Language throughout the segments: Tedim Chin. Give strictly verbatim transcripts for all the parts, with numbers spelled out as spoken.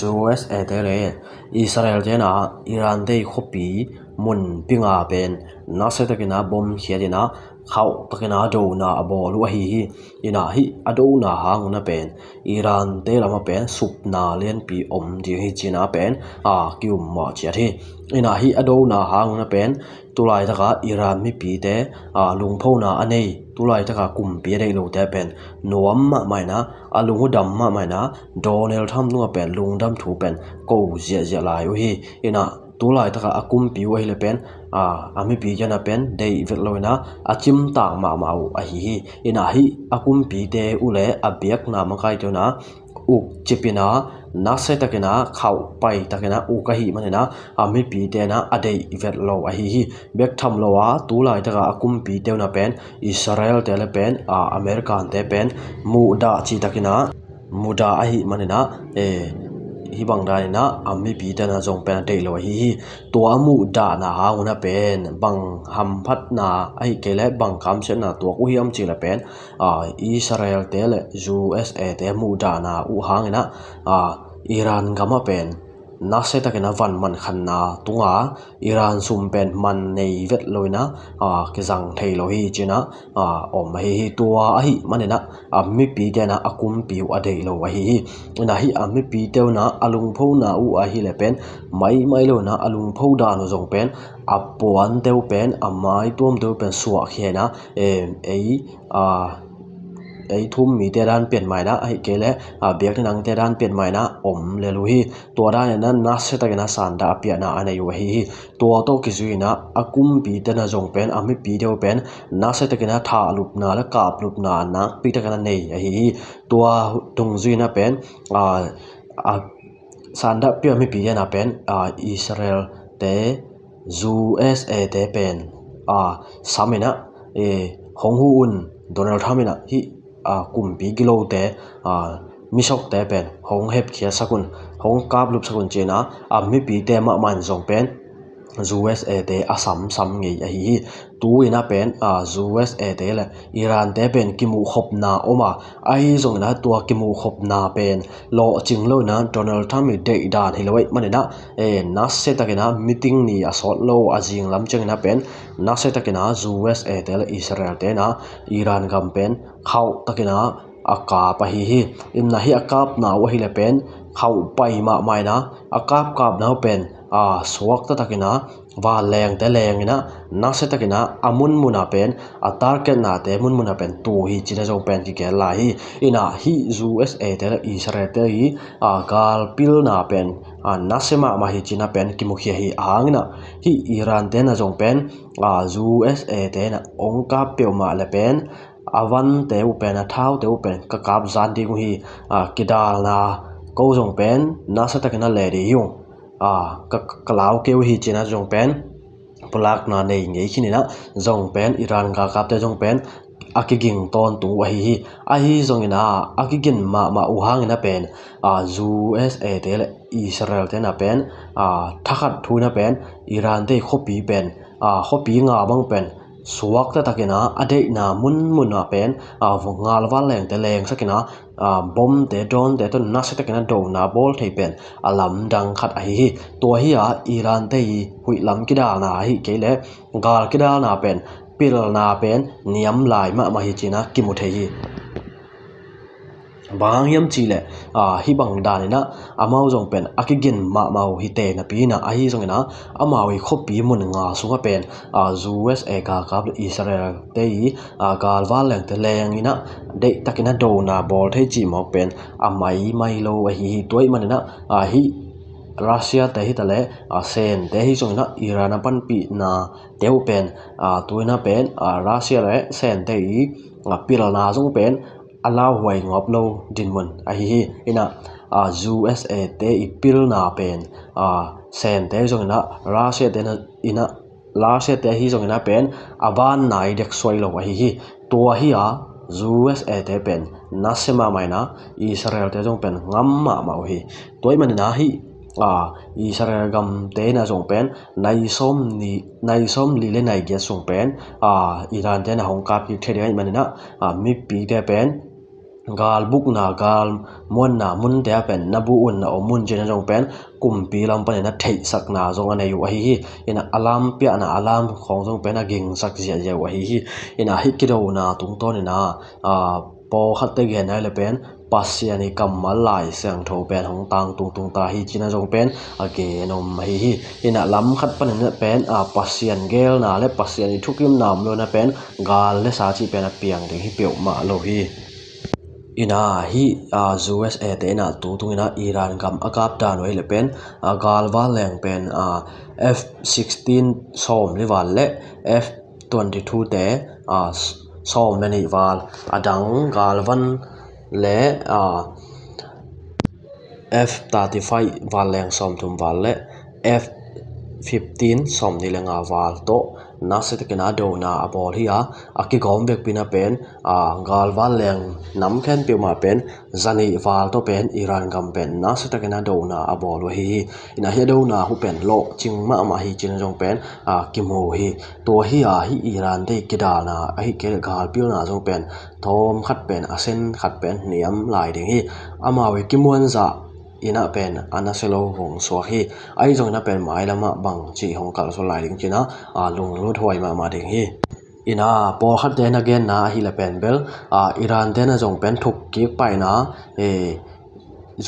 U S A te le Israel te na Iran te i khuapi mun pinga pen nasia takin a bom khiat in a khauh takin a dona a bawl uh ahi hi. Ina hih a dona hang un a pen Iran te lam a pen supna lianpi om ding hi ci-in a pen a ki-um mawh ciat hi. Ina hih a dona hang un a pen tulaitak a Iran mipite a lungphona a nei, tulaitak a kumpi a deih lote pen nuam mahmah in a, a lung uh dam mahmah in a, Donald Trump tungah pen lungdam thu pen ko ziahziah lai uh hi. Ina tulaitak a a kumpi uh ahih leh pen a, a mipi te na pen deih vet lo in a, a cimtak mahmah uh ahi hi. Ina hih a kumpite uh le a biakna makaite uh na uk cip in a, nasia takin a khauh pai takin a uk ahih manin a, a mipite na a deih vet lo ahi hi. Bek tham lo a tulaitak a a kumpite uh na pen Israel te le pen a, American te pen muhdah cih takin a muhdah ahih manin a, e, hih bang danin a a mipite na zong pen a deih lo ahi hi. Tua a muhdahna hang un a pen bang hamphatna ahih kei leh bang kamsiatna tuak uh hiam cih leh pen a, Israel te le U S A te muhdahna uh hangin a, a, Iran gam a pen nasia takin a van man khanna tunga Iran sum pen man nei vet lo in a, a, kizang thei lo hi ci-in a, a, om ahi hi. Tua ahih manin a a mipite na a kumpi uh a deih lo ahi hi. Ina hih a mipite uh na a lungphona uh ahih leh pen maimai lo in a a lungpho dan uh zong pen a puante uh pen a maituamte uh pen suahkhia in a, em, ei, a, ei thum mite dan pian mai in a, ahih kei leh a biakna nangte dan pian mai in a om lel uh hi. Tua danin a nasia takin a sandah a piahna a nei uh ahi hi. Tua tawh kizui in a a kumpite na zong pen a mipite uh pen nasia takin a thahlupna le kaplupna nakpi takin a nei ahi hi. Tua tungzui in a pen a, a sandah pia mipite na pen a, Israel te U S A te pen a, sam in a, e, hong huh un, Donald Trump in a hih a, kumpi gilote, a, misokte pen hong hepkhiatsak un, hong kaplupsak un ci-in a, a mipite mahmah in zong pen U S A te a samsam ngei ahi hi. Tu-in a pen a, U S A te le Iran te pen kimuhkhopna om a, ahi zongin a tua kimuhkhopna pen lawhcing lo in a Donald Trump i deih dan hi lo ahih manin a, e, nasia takin a meeting ni a sawt lo a zing lam ciangin a pen nasia takin a U S A te le Israel te na Iran gam pen khauh takin a a kap ahi hi. Ina hih a kapna uh ahih leh pen khauh pai mahmah in a, a kapkapna uh pen a, suakta takin a vanlengte leng in a, nasia takin a a munmun a pen a targetnate munmun a pen tu hi ci-in a zong pen kigel lai hi. Ina hih U S A te le Israel te i a, galpilna pen a, nasia mahmah hi ci-in a pen kimukhia hi. A hang in a hih Iran te na zong pen a, U S A te na hong kap peuhmah le pen a vante uh pen a thaute uh pen ka kap zan ding uh hi. A, kidalna ko zong pen nasia takin a le ding hi ung. A, ka, ka lau kei uh hi ci-in a zong pen pulakna nei ngei khin in a zong pen Iran galkapte zong pen a kiging tawntung uh ahi hi. Ahi zongin a a kigin mahmah uh hangin a pen a, U S A te le Israel te na pen a, thakhat thu in a pen Iran te khuapi pen a, khuapi nga bang pen suakta takin a a deihna munmun a pen a, ngal vanlengte lengsak in a, a, bomte, dronete tawh nasia takin a dona bawl thei pen a lamdang khat ahi hi. Tua hi a Iran te i huih lam kidalna ahih kei leh gal kidalna pen pilna pen niam lai mahmah hi ci-in a kimu thei hi. Bang hang hiam cih leh a, hih bang danin a amau zong pen a kigin mahmah uh hi te napi in a, ahi zongin a amau i khuapi mun nga sungah pen a, U S A galkap le Israel te i a, gal vanlengte leng in a deih takin a dona bawl thei cih mawk pen a maimai lo ahi hi. Tua ahih manin a, a, hih Russia te hi ta le a, Sen te hi zongin a Iran a panpihna te uh pen a, tu-in a pen a, Russia le Sen te i a, pilna zong pen a lauhuai ngawp lo dinmun ahi hi. Ina a, U S A te i pilna pen a, Sen te zongin a Russia te na, in a Russia te ahi zongin a pen a vanna i deksuai lo ahi hi. Tua hi a U S A te pen nasia mahmah in a Israel te zong pen ngam mahmah uh hi. Tua ahih manin a hih a, Israel gamte in a zong pen nai sawm ni, nai sawm li le nai giat sung pen a, Iran te in a hong kap kik thei ding ahih manin a, a, mipite pen gal bukna, gal muanna munte ah pen na bu un, na om un cih na zong pen kumpi lam panin a theihsakna zong a nei uh ahi hi. Ina alarm piahna, alarm khawng zong pen a gingsak ziahziah uh ahi hi. Ina hih kidona tungtawn ina, a, pawlkhatte genna hi le pen Pasian i kammal Lai Siangtho pen hong tangtung tung ta hi cih na zong pen a gen om ahi hi. Ina lam khat panin a pen, a, Pasian geelna le Pasian i thukimna om lo na pen gal le sa cih pen a piang ding hi peuhmah lo hi. Ina hih, a, U S A te ina tu tung ina Iran gam a kap dan uh ahi le pen, a, gal vanleng pen, a, F sixteen sawm li val le F twenty-two te, a, s-, sawm le nih val, a dang gal van le, a, F thirty-five vanleng sawmthum val le F fifteen sawmnih le nga val tawh nasia takin a dona a bawl hi a, a kigawm vekpi na pen, a, gal vanleng nam khempeuh mah pen zanih val tawh pen Iran gam pen nasia takin a dona a bawl uh ahi hi. Ina hih a dona uh pen lawhcing mahmah hi cih na zong pen, a, kimu hi. Tua hi a hih Iran te i kidalna ahi kei le galpilna zong pen thawm khat pen a sen khat pen niam lai ding hi. Amau i kimuanzah ina pen a nasia lo hong suak hi. Ahi zong ina pen mailamah bangci hong kalsuan lai ding cih na, a, lunglut huai mahmah ding hi. Ina pawlkhatte na genna ahi le pen bel, a, Iran te na zong pen thuk kik paina, e,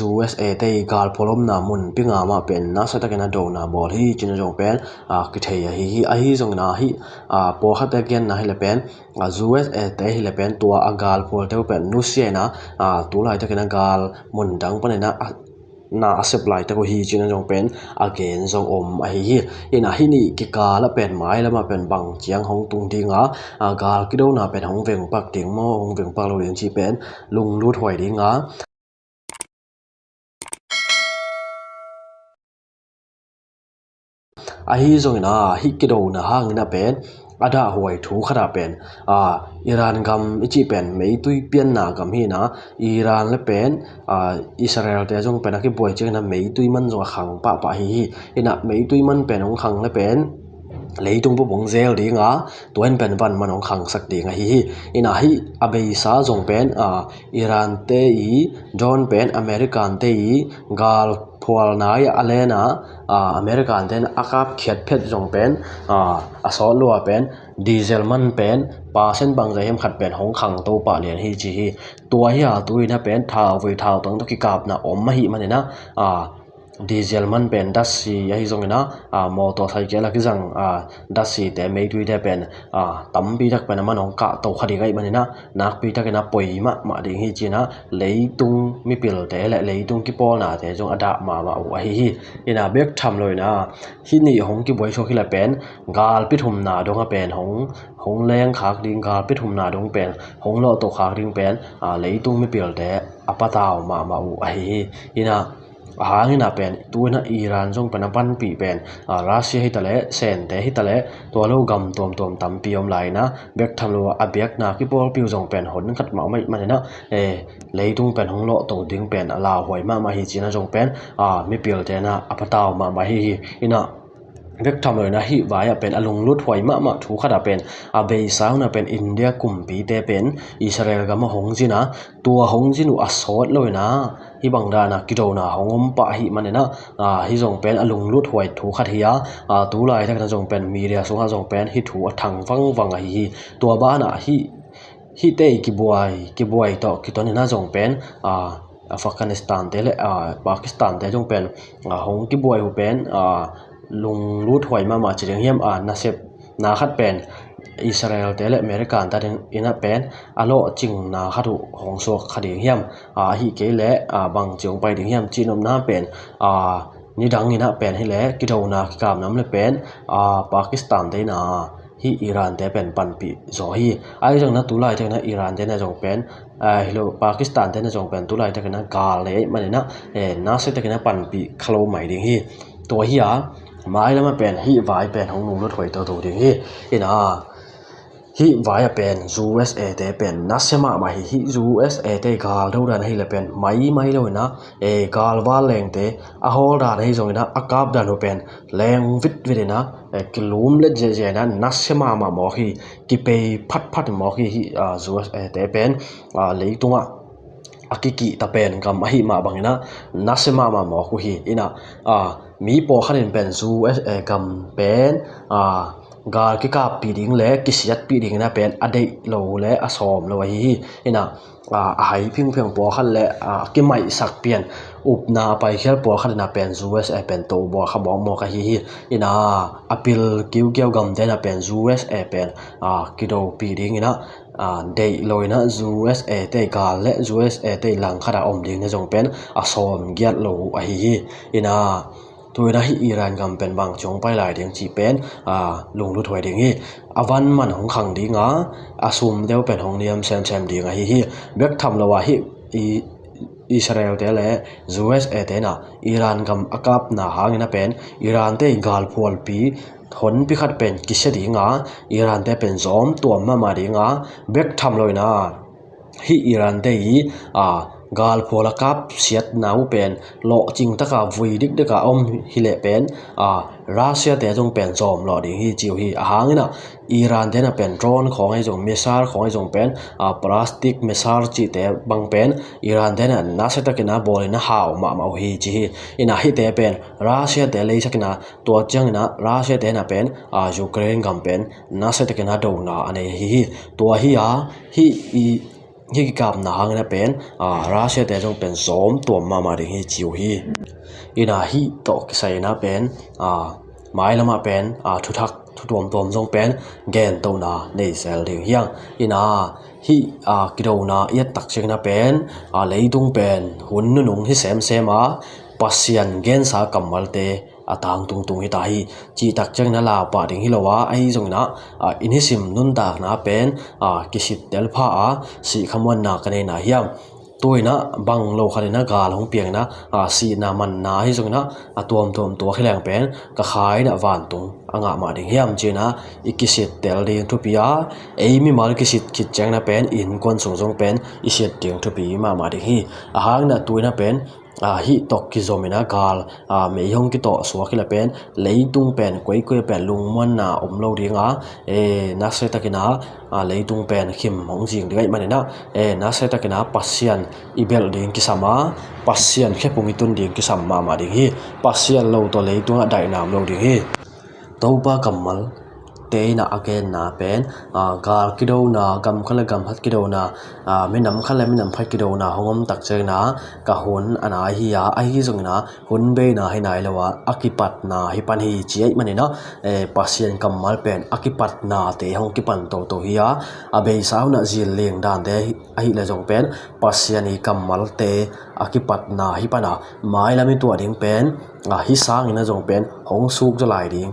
U S A te i galphual omna mun pinga mah pen nasia takin a dona bawl hi cih na zong pen, a, kithei ahi hi. Ahi zong ina hih, a, pawlkhatte genna hi le pen, a, U S A te hi le pen tua a galphualte uh pen nusia ina, a, tu laitakin a gal mun dang panin a, a, na a sep laitak uh hi cih na zong pen a gen zong om ahi hi. Ina hih nih kikal a pen mailamah pen bang ciang hong tung ding a, a, gal kidona pen hong vengpak ding maw, hong vengpak lo ding cih pen lunglut huai ding a. Ahi zongin a hih kidona hangin a pen a dahhuai thu khat a pen, a, Iran gam i cih pen meitui pianna gam hi ina, Iran le pen, a, Israel te zong pen a kibuai ciangin a meitui man zong a khang pahpah hi hi. Ina meitui man pen hong khang le pen leitung bup hong zel ding a, tua in pen van man hong khangsak ding ahi hi. Ina hih a beisa zong pen, a, Iran te i drone pen American te i galphualna i a len a, a, American ten a kapkhiat phet zong pen, a, a sawt lua pen diesel man pen percent bangzah hiam khat pen hong khangto pah lian hi ci hi. Tua hi a tu ina pen thauvui thautang tawh kikapna om ahih manin a, a, diesel man pen datsi ahi zongin a, a, motorcycle a kizang, a, datsite meituite pen, a, tampi tak pen a man hong kahto kha ding ahih manin a, nakpi takin a poi mahmah ding hi ci ina leitung mipilte le leitung kipawlnate zong a dah mahmah uh ahi hi. Ina bek tham lo ina hih nih hong kibuai suak hi le pen galpi thumna dong a pen hong, hong leng khak ding, galpi thumna dong pen hong lawhto khak ding pen, a, leitung mipilte a patau mahmah uh ahi hi. Ina a hangin a pen tu ina Iran zong pen a panpih pen, a, Russia hi ta le, Sente hi ta le, tua lo gam tuamtuam tampi om lai ina bek tham lo a biakna kipawlpi uh zong pen hon khat mahmah ahih manin a, e, leitung pen hong lawhto ding pen a lauhuai mahmah hi ci ina zong pen, a, mipilte na a patau mahmah hi hi. Ina bek tham lo ina hih vai ah pen a lunglut huai mahmah thu khat a pen a beisa hun a pen India kumpite pen Israel gam a hong zin a, tua hong zin uh a sawt lo ina hih bang dan a kidona hong om pah ahih manin a, a, hih zong pen a lunglut huai thu khat hi a, a, tu laitakin a zong pen media sungah zong pen hih thu a thang vangvang ahi hi. Tua banah hih, hihte i kibuai, kibuai tawh kiton ina zong pen, a, Afghanistan te le, a, Pakistan te zong pen, a, hong kibuai uh pen, a, lunglut huai mahmah ci ding hiam, a, nasepna khat pen Israel te le American ta ding ina pen a lawhcingna khat uh hong suak kha ding hiam, a, ahih kei le, a, bangci hong pai ding hiam cihnopna pen, a, nidang ina pen hi le kidona kikapna om le pen, a, Pakistan te ina hih Iran te pen panpih zaw hi. Ahi zongin a tu laitakin a Iran te na zong pen, a, hi lo Pakistan te na zong pen tu laitakin a gal nei ahih manin a, e, nasia takin a panpih kha lo mai ding hi. Tua hi a mailam a pen hih vai pen hong lunglut huai toto ding hi. Ina hih vai a pen U S A te pen nasia mahmah hi. Hih U S A te gal do dan ahi le pen maimai lo ina, e, gal vanleng te a hawl dan ahi zongin a, a kap dan uh pen leng vitvit ina, e, kilum let ziahziah ina nasia mahmah mawk hi. Kipei phatphat mawk hi. Hih, a, U S A te pen, a, leitungah a kikihta pen gam ahi mah bangin ah nasia mahmah mawk uh hi. Inah, a, mi pawlkhat in pen U S A gam pen, a, gal kikappih ding le kisiatpih dingin ah pen a deih lo le a sawm lo ahi hi. Inah, a, a hai phingphing pawlkhat le, a, kimaihsak pian upna a paikhial pawlkhat inah pen U S A pen tobawl kha mawkmawk ahi hi. Inah, a pil kiukiau gamte inah pen U S A pen, a, kidopih dingin ah, a, deih lo inah U S A te gal le U S A te langkhat a om ding na zong pen a sawm giat lo uh ahi hi. Inah, tu inah hih Iran gam pen bang ci hong pai lai ding cih pen, a, lunglut huai ding hi. A van man hong khang ding a, a sum deuh pen hong niam semsem ding ahi hi. Bek tham lo ah hih i, Israel te le U S A te inah Iran gam a kapna hangin ah pen Iran te i galphualpi honpi khat pen kisia ding a, Iran te pen zawm tuam mahmah ding a, bek tham lo inah hih Iran te i, a, galphual a kapsiatna uh pen lawhcing taka vui dikdika om hileh pen, a, Russia te zong pen zawm lawh ding hi ci uh hi. A hangin ah Iran te inah pen drone khawng ahi zong, missile khawng ahi zong pen, a, plastic missile cihte bang pen Iran te inah nasia takin ah bawlin a hau mahmah uh hi ci hi. Inah hihte pen Russia te leisak inah tua ciangin ah Russia te inah pen, a, Ukraine gam pen nasia takin ah dona a nei ahi hi. Tua hi a, hih i, hih kikapna hangin ah pen, a, Russia te zong pen zawm tuam mahmah ding hi ci uh hi. Inah hih tawh kisai inah pen, a, mailam ah pen, a, thuthak thu tuamtuam zong pen gentohna nei zel ding hi hang. Inah hih, a, kidona i et tak ciangin ah pen, a, leitung pen hun nunung hi semsem a, Pasian gensa kammalte a tangtungtung hi ta hi. Cih tak ciangin ah lapah ding hi lo a, ahi zongin ah, a, i nisim nuntakna pen, a, kisittel pha a, sihkhamuanna ka neihna hiam? Tu inah bang lo khat inah gal hong piang inah, a, sihna manna ahi zongin ah a tuamtuam tuak hi leng pen ka kha inah vantung a ngah mah ding hiam ci inah i kisittel ding thupi a, ei mimal kisit khit ciangin ah pen i innkuan sung zong pen i sit ding thupi mahmah ding hi. A hangin ah tu inah pen, a, hih tawh kizom inah gal, a, mei hong kitawh suak hi leh pen leitung pen koikoi pen lungmuanna om lo ding a, e, nasia takin ah, a, leitung pen khim hong zing ding ahih manin ah, e, nasia takin ah Pasian i belh ding kisam a, Pasian khephung i tun ding kisam mahmah ding hi. Pasian lo tawh leitung ah daihna om lo ding hi. Topa kammalte inah a genna pen, a, gal kidona, gam khat le gam khat kidona, a, minam khat le minam khat kidona hong om tak ciangin ah ka hun a nai hi a, ahi zongin ah hun beina hi nai lo a, a kipatna hi pan hi ci ahih manin ah, e, Pasian kammal pen a kipatnate hong kipan toto hi a, a beisa hun ah zin leng dante ahi, ahih leh zong pen Pasian i kammalte a kipatna hi pan a, mailam i tuah ding pen, a, hih sangin ah zong pen hong suk zaw lai ding,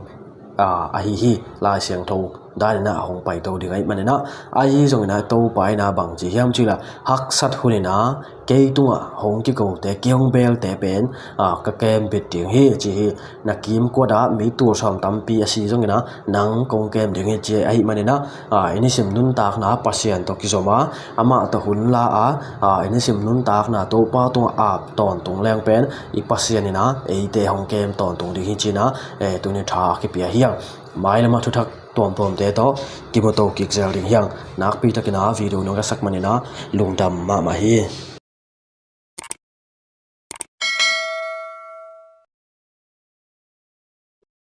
a, ahi hi. Lai Siangtho dan inah hong paito ding ahih manin ah, ahi zongin ah Topa inah bang ci hiam cih leh, haksat hun inah kei tungah hong kikote, kei hong belte pen, a, ka kembit ding hi ci hi. Na kimkuat ah mi tul sawm tampi a si zongin ah nang kong kem ding hi ci ahih manin ah, a, i nisim nuntakna Pasian tawh kizom a, amah tawh hun la a, a, i nisim nuntakna Topa tungah ap tawntung leng pen i Pasian inah eite hong kem tawntung ding hi ci inah, e, tuni tha a kipia hi hang. Mailam ah thuthak tuamtuamte tawh kimuto kik zel ding hi hang. Nakpi takin ah video nong etsak manin ah lungdam mahmah hi.